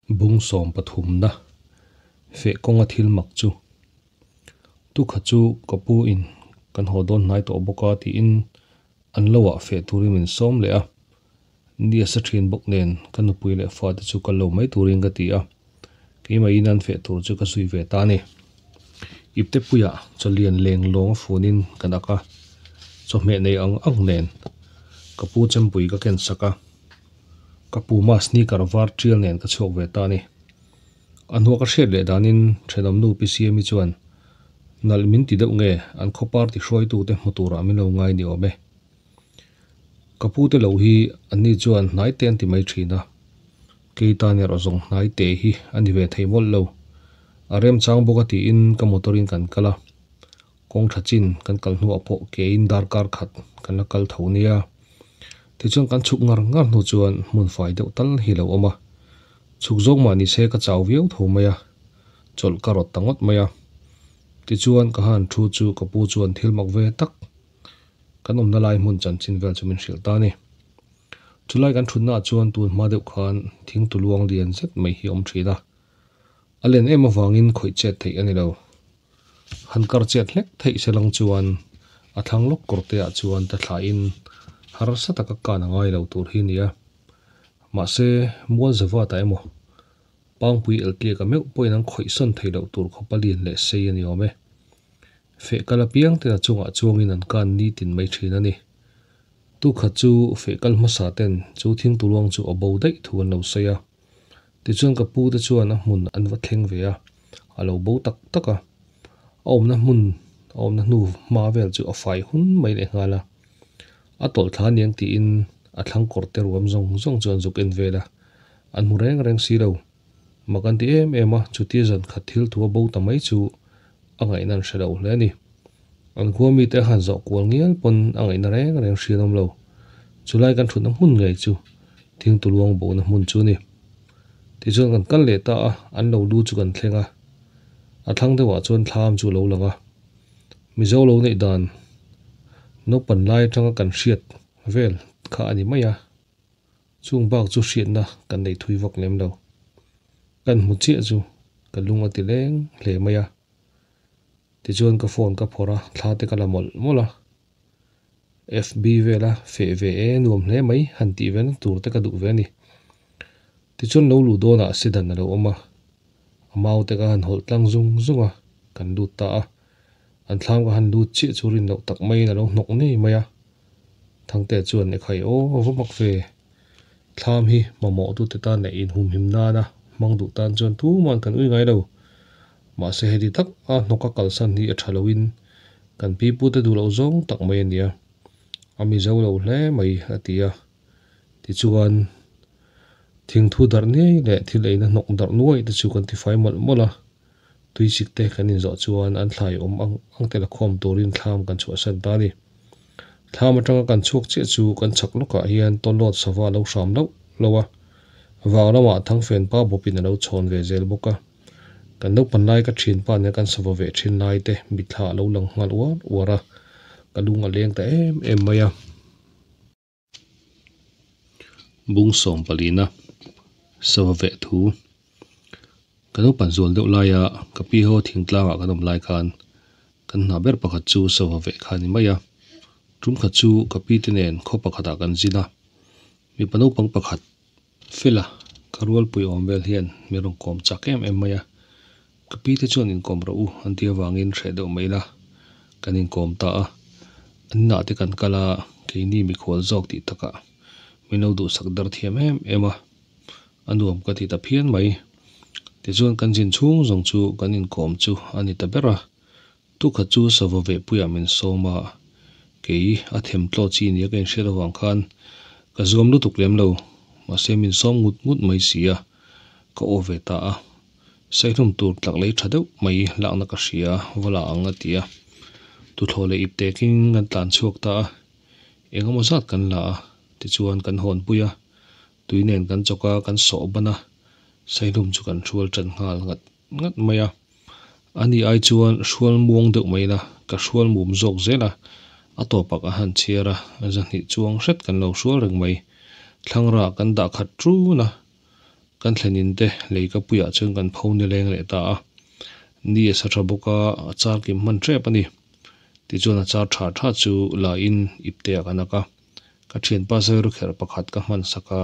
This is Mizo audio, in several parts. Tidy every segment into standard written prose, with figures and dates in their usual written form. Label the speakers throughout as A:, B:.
A: Bung sawm pathumna feh kawnga thil mak chu tukha chu ka pu in kan haw dawn hnai tawh bawk a tiin an lo ah feh turin min sawm leh a, ni a sa thin bawk nen ka nupui leh fate chu kal lo mai turin ka ti a, keimah in an feh tur chu ka zui ve ta a ni. Ipte puiah chawlian leng lawng a funin kan ak a, chawhmeh nei ang ang nen ka pu chempui ka ken sak a. Ka puma sneaker var tial nen ka chhuak ve ta a ni. A hnuah ka hriat leh danin thenawmnu Pi Siami chuan nalh min ti deuh nge an khaw party hruaitute hmu turah min lo ngai ni awm e. Ka pute lo hi anni chuan hnai te an ti mai thin a, kei tan erawh zawng hnai te hi a ni ve thei mawlh lo. A remchang bawk a tiin ka motor in kan kal a, Kawng tha chin kan kal hnuah pawh kein darkar khat kan la kal tho nia. Tichuan kan chhuk ngar ngar hnu chuan hmun fai deuh tal hi lo awm a. Chhuk zawk mah nise ka chau viau tho mai a, chawlh ka rawt ta ngawt mai a. Tichuan ka han thu chu ka pu chuan thil mak ve tak kan awmna lai hmun chanchin vel chu min hrilh ta a ni. Chulai kan thutnaah chuan tun hma deuh khan thingtu luang lian zet mai hi a awm thin a. A len em avangin khawih chet theih a ni lo. Han kar chet hlek theih se lang chuan a thlang lawk kawr te ah chuan ta thlahin harsa taka kan a ngai lo tur hi a ni a. Mahse, mual zavat ah emaw pangpui eltliak a meuh pawhin an khawih sawn theih loh tur khawpa lian leh sei a ni awm e. Feh kal apiang ten a chungah chuangin an kan nitin mai thin a ni. Tukhat chu feh kal hmasa ten chu thingtuluang chu a bo daih thu an lo sawi a. Tichuan ka pu te chuan a hmun an va thleng ve a, a lo bo tak tak a. A awmna hmun, a awmna hnu hma vel chu a fai hun mai leh nghal a. A tawlh thla aniang tiin a thlang kawr te ruam zawng zawng chu an zuk en vel a, an hmu reng reng si lo. Mak an ti em em a, chutia zan khat thil thu a bo ta mai chu a ngaihna an hre lo hle a ni. An khua mite a han zawh kual ngial pawn a ngaihna reng reng hriat awm lo. Chulai kan thutna hmun ngei chu thingtuluang bohna hmun chu a ni. Tichuan kan kal leh ta a, an lo lu chu kan thleng a. A thlang deuhah chuan thlam chu a lo lang a. Mizo lo neih dan naupan lai atanga kan hriat vel kha a ni mai a. Chung bak chu hriatna kan nei thui vak lem lo. Kan hmu chiah chu ka lung a ti leng hle mai a. Tichuan ka phone ka phawrh a, thla te ka la mawlh mawlh a. FB vela feh ve e nuam hle mai han tih ve na tur te ka duh ve a ni. Tichuan lo luh dawnah sedan a lo awm a, a mau te ka han hawlh tlang zung zung a, kan lut ta a. An thlam ka han lut chiah chu rin loh tak maiin a lo hnawk ngei mai a. Thangte chuan ekhai aw va mak ve, thlam hi mamawh tute tan leh inhumhim nana hmang duh tan chuan tuman kan ui ngai lo. Mahse heti tak a hnawka kalsan hi a tha loin kan pipute duh loh zawng tak mai a nia. A mi zo lo hle mai a ti a. Tichuan thingthu darh ngei leh thil eina hnawk darh nuaih te chu kan tifai mawlh mawlh a. Tuisik te kan inzawh chuan an thlai awm ang ang te la khawm turin thlam kan chhuahsan ta a ni. Thlam atanga kan chhuak chiah chu kan chhak lawkah hian tawlawt sava a lo hram loh loh a. Vang lamah thangfen pa bawpin a lo chhawn ve zel bawk a. Kan naupan lai ka thian pa nen kan sava ve thin lai te mitthla a lo lang nghal uar uar a, ka lung a leng ta em em mai a. Bung sawm palina sava veh thu ka naupan zual deuh laia ka pi ho thingtlangah kan awm lai khan kan hna ber pakhat chu sava veh kha a ni mai a, tum khat chu ka pi te nen khaw pakhatah kan zin a, mipa naupang pakhat Fela, ka rualpui awm vel hian min rawn kawm chak em em mai a, ka pi te chuan inkawm rawh u an ti avangin hreh deuh mai ila kan inkawm ta a, an inah te kan kal a, keini mikhual zawk tih takah min lo duhsak dar thiam em em a, a nuam ka ti ta phian mai. Tichuan kan zin chhung zawng chu kan inkawm chu a ni ta ber a, Tukhat chu sava vehpuiah min sawm a, kei a them tlaw chi nia ka inhriat avang khan ka zuam lutuk lem lo, mahse min sawm ngut ngut mai si a, ka aw ve ta a. Saihlum tur tlak lei tha deuh mai lakna ka hria va la ang a ti a. Tuthlawh leh ip tekin kan tlan chhuak ta a, eng emaw zat kan la a, tichuan kan hawnpui a, tui nen kan chawk a, kan sawh ban a, saihlum chu kan hrual tan nghal ngat ngat mai a. Ani ai chuan hrual muang deuh mai ila, ka hrual mum zawk zel a, a tawpah ka han chhiar a, zahnih chuang hret kan lo hrual reng mai. Thlangra kan dah khat ṭun a, Kan thlen in te leikapuiah chuan kan pho nileng leh ta a. Ni a sa tha bawk a, a char kim hman tep a ni. Tichuan a char tha tha chu la in ipte ah kan ak a. Ka thianpa Zairu kherh pakhat ka hman sak a,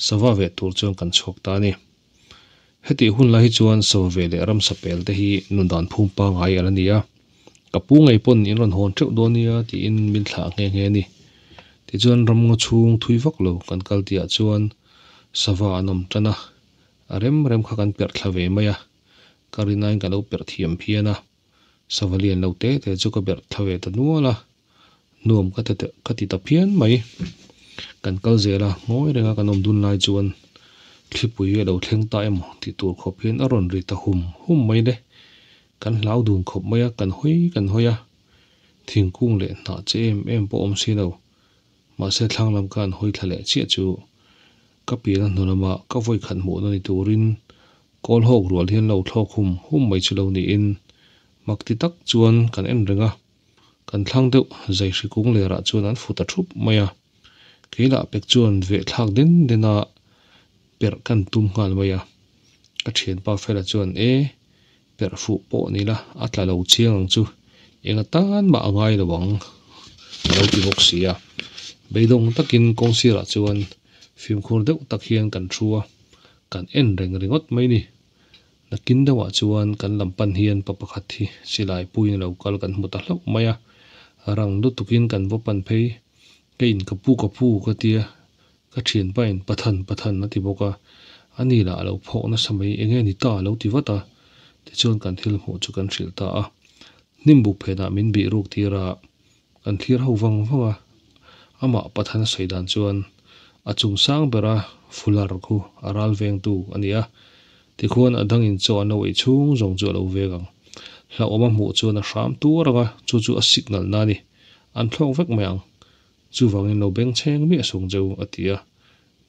A: sava veh tur chuan kan chhuak ta a ni. Hetih hun lai hi chuan sava veh leh ramsa pel te hi nun dan phum pangngai a la ni a. Ka pu ngei pawn in rawn hawn teuh dawn nia tiin min thlah nghe nghe a ni. Tichuan ramngaw chhung thui vak lo kan kal tihah chuan sava an awm tan a, a rem rem kha kan perh thla ve mai a, ka rinain ka lo perh thiam phian a, sava lian lo te te chu ka berh thla ve ta nual a, nuam ka ti ka ti ta phian mai. Kan kal zel a, ngawi renga kan awm dun lai chuan thlipui a lo thleng ta emaw tih tur khawp hian a rawn ri ta hum hum mai le. Kan hlau dun khawp mai a, kan hawi kan hawi a, thingkung leh hnah che em em pawh awm si lo. Mahse thlang lam khan hawi thla leh chiah chu ka pian a hnu lama ka vawi khat hmuhna ni turin kawl hawk rual hian lo thlawk hum hum mai chu lo niin mak ti tak chuan kan en reng a, kan thlang deuh zai hri kung lerah chuan an fu ta thup mai a, kei lah pek chuan veh thlak den den a perh kan tum nghal mai a, ka thianpa fela chuan e Perh fuh pawh ni la, a tla lo chiang ang chu. Eng atan mah a ngai lo ang, a lo ti bawk si a. Beidawng takin kawng sirah chuan fimkhur deuh tak hian kan thu a, kan en reng ringawt mai ni. Nakin deuhah chuan kan lam pan hian pa pakhat hi silai puiin a lo kal kan hmu ta hlauh mai a, rang lutukin kan va pan phei. Keiin ka pu ka pu ka tia, Ka thianpain Pathan Pathan a ti bawk a, a ni lah a lo phawk nasa mai, eng nge ni ta a lo ti vat a, tichuan kan thil hmuh chu kan hrilh ta a. Hnim buk phenah min bih ruk tir a, kan thlir ho vang vang a, amah Pathan a sawi dan chuan a chung sang bera fular khu a ral vengtu a ni a, tikhuan a dangin chaw an lo ei chhung zawng chu a lo veng ang. Hlauhawm a hmuh chuan a hram tuar ang a, chu chu a signal na a ni, an thlawk vek mai ang. Chuvangin lo beng chheng miah sung cheu a ti a,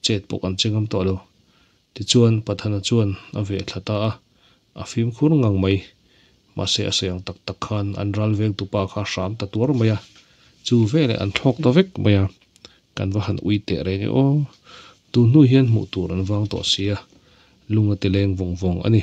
A: chet pawh kan che ngam tawh lo. Tichuan Pathana chuan a veh thla ta a, a fimkhur ngang mai. Mahse a sawi ang tak tak khan an ral veng tupa kha a hram ta tuar mai a, chu veleh an thlawk ta vek mai a, kan va han ui teh reng e aw. Tun hnu hian hmuh tur an vang tawh si a, lung a ti leng vawng vawng a ni.